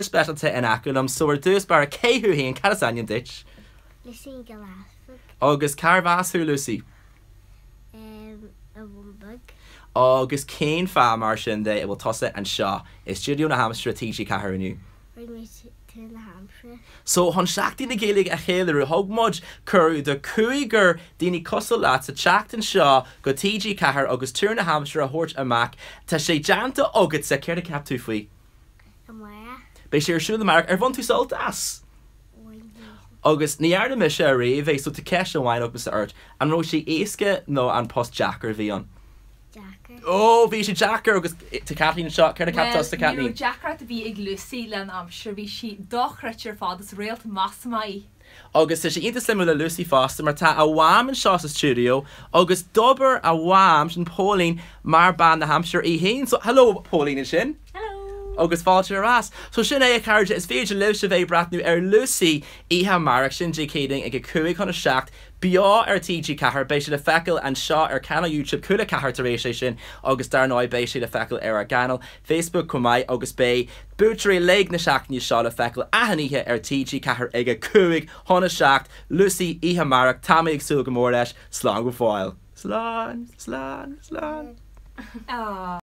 Speisialta in aice liom. So ar dtús báire, cé thú féin? Cad is ainm duit? Lucy Nic Giolla Easpaig. Agus cárbh as thú, Lucy? An Bun Beag. Agus cén fáth mar sin de a bhfuil tusa anseo i Stiúideo na hAimsire TG4 inniu? Rinne mé Tuar na hAimsire. So chun Seachtain na Gaeilge a cheiliúradh, thug muid cuireadh do cúigear daoine cosúil leatsa teacht anseo go TG4 agus Tuar na hAimsire a thabhairt amach. Tá sé déanta agatsa, céard a cheap tú faoi? Amárach. Beidh sé ar siúl amárach. Ar bhain tú sult as? Bhain mé sult. Agus ní dhearna mise ariamh é, so tá ceist amháin agamsa ort. An raibh sé éasca nó an post deacair a bhí ann? Deacair. Ó, bhí sé deacair agus tá Kathleen anseo. Céard a cheap tusa, Bhuel, ní Kathleen? raibh deacracht ar bith ag Lucy le an aimsir, bhí sí dochreidte ar fad, is réalt maith í. Agus tá sé iontach suimiúil le Lucy fosta mar tá a mham anseo sa stiúideo agus d'obair a mham, sin Póilín, mar bean na haimsire í féin. So, hello Póilín ansin. Hello! Agus fáilte ar ais. So sin é a chairde, is féidir libhse bheith ag breathnú ar Lucy oíche amárach, sin Dé Céadaoin ag 6:55, beo ar TG4. Beidh sé le feiceáil anseo ar chainéal YouTube Cúla 4 tar éis é sin agus dar ndóigh beidh sé le feiceáil ar ár gcainéal Facebook chomh maith agus beidh buaiteoirí uilig na seachtaine seo le feiceáil achan oíche ar TG4 ag 6:55. Lucy, oíche amárach, tá mé ag súil go mór leis. Slán go fóill. Slán, slán, slán. Aww.